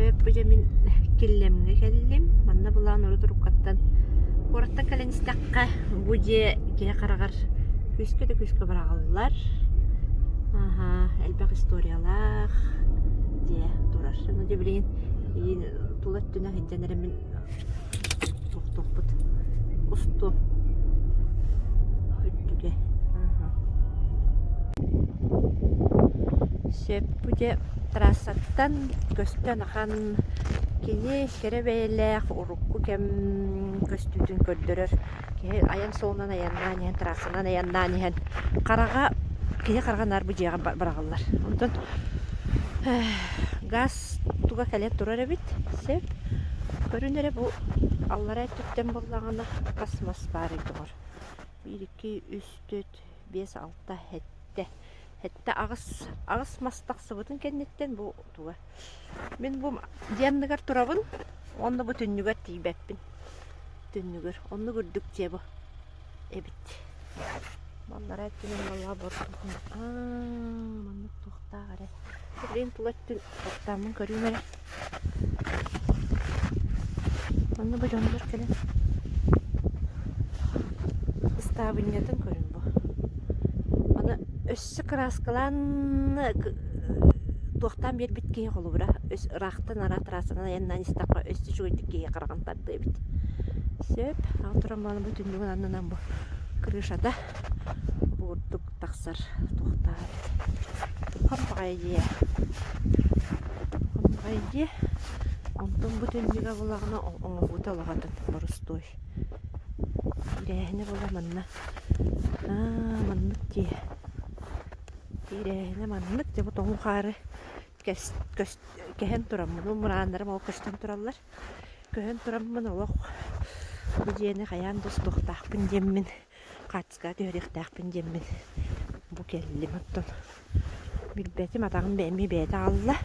Сөп, бу дьэ мин Киллэмҥэ кэллим. Манна былаан урут уруккаттан куораттан кэлэн истэххэ, бу дьиэ киһи хараҕар күүскэ да күүскэ быраҕыллар. Аһа, элбэх историялаах дьиэ турар. Ону дьэ билигин иин тула өттүнэн сылдьан эрэ мин туохтуохпут устуом үрдүгэ. Аһа. Сөп, бу дьэ трассаттан көстөн ахан кини кэрэ бэйэлээх урукку кэм көстүүтүн көрдөрөр киһи айан суолунан айаннаан иһэн трассанан айаннаан иһэн хараҕа киһи хараҕа наар бу дьиэҕэ быраҕыллар. Онтон газ туга кэлэн турар эбит сөп. Көрүн эрэ бу аллараа өттүттэн буоллаҕына хас мас баарый доҕор. Биир, икки, үс, түөрт, биэс, алта, сэттэ. Сэттэ аҕыс аҕыс мас тахсыбытын кэнниттэн бу туга мин бу дьиэ анныгар турабын уонна бу түннүгэр тиийбэппин түннүгэр оннук үрдүк дьиэ бу эбит Баллара өттүнэн баллаа бортутун аа маннык туохтаах эрэ билигин тула өттүн оттооммун көрүүм эрэ Манна бу дьоннор кэлэн ыстаабынньатын көрүҥ бу. Аны өссө кырааскалаан туохтаан биэрбит киһи холобура өс ыраахтан араат трассанан айаннаан истэххэ өссө үчүгэйдик киһи хараҕын тардыа эбит. Сөп. Аҕа туран буолан бу түннүгүн аннынан бу крышата бу курдук тахсар туохтаах эбит. Хаппаҕай дьиэ. Хаппаҕай дьиэ. Онтон бу түннүгэ булаҕына оҥоһуута олох атын борустуой. Киирээһинэ була манна аа маннык дьиэ. Киирээһинэ маннык дьэ бу тоҥ хаары кэс көс кэһэн тураммын бу мырааннарым ол көстөн тураллар. Көһөн тураммын олох бу дьиэни хайаан да устуохтаахпын диэммин хаартыскаҕа түһэриэхтээхпин диэммин бу кэллим оттон билбэтим атаҕым эмиэ бэйэтэ аҕалла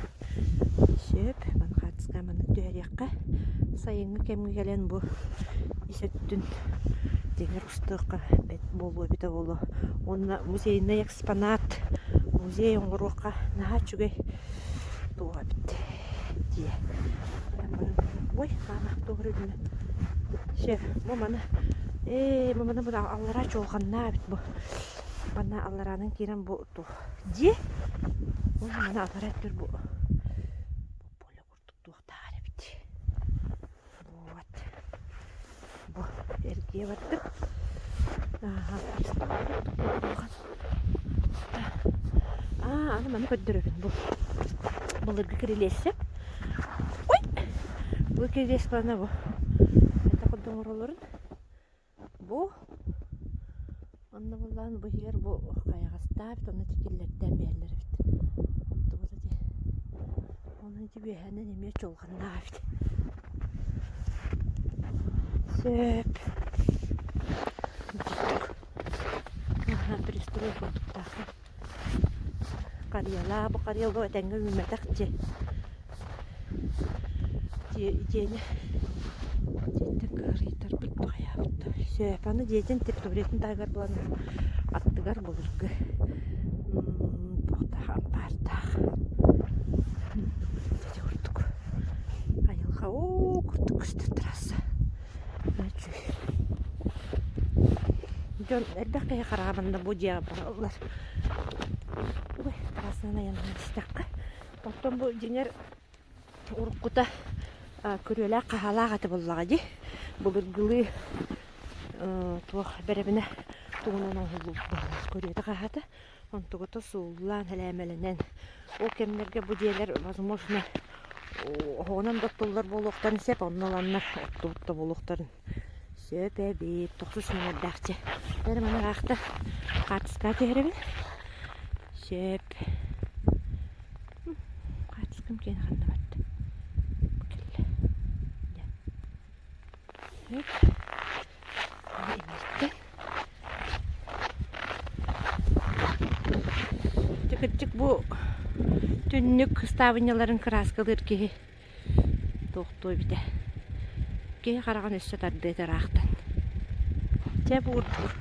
сөп маны хаартыскаҕа маннык түһэриэххэ сайыҥҥы кэмҥэ кэлэн бу ис өттүн дьиҥэр устуохха бэрт буолуо эбитэ буолуо уонна музейнай экспонат музей оҥоруохха наһаа үчүгэй туох эбит дьиэ ой маама туох эрэ үрдүнэн Все, бу маны ээ бу маны бу аллараа чуолҕаннаа эбит бу. Манна аллараанан киирэн бу туох дьиэ. Уонна маны аллараа өттүгэр бу поле курдук туохтаах эбит. Вот. Бу эргийэ бардым. Ааха, Аа, аны маны көрдөрөбүн бу. Былыргы кирилиэсэ. Ой! Бу кирилиэс бана бу. Это курдук оҥороллорун. Бу онно буллаан бу иһигэр бу хайаҕастаабыт онно тикиллэрдээн биэрэллэр эбит. Оттубута дии. Онон ити үөһээнэн эмиэ чуолҕаннаах эбит. Сөп. Аһа, пристрой курдуктаах. Харыйалаа, бу харыйа этэҥҥэ үүммэтэх дьиэ. Дьиэ дьиэни дьиэттэн кыарыйтарбыт хайаабыт да. Сөп, аны дьиэтин территориятын таһыгар булан аттыгар былыргы туохтаах ампаардаах. Ити курдук айылҕа оо курдук көстөр трасса. Дьон элбэх киһи хараабанна бу дьиэҕэ бараллар. Ой, трассанан айаннаан истэххэ. Оттон бу дьиҥэр уруккута күрүөлээх хаһаалаах этэ буоллаҕа дии. Былыргылыы туох бэрэбинэ тугунан оҥоһуллубут быһыылаах күрүөтэ хаһаата. Онтугута сууллаан, элээмэлэнэн. Ол кэмнэргэ бу дьиэлэр, возможно, оһоҕунан да оттуллар буолуохтарын сөп, онно ыланнар оттубут да буолуохтарын сөп эбит. Тохсус нүмердээх дьиэ. Эрэ маны ыраахта хаартыскаҕа түһэрэбин. Сөп. Хаартыскам киэнэ ханна барда? Бу кэллэ. Дьэ. Сөп. Дьэ кырдьык бу түннүк ыстаабынньаларын кырааскалыыр киһи туохтуо эбитэ. Киһи хараҕын өссө тардыа ыраахтан. Дьэ бу курдук.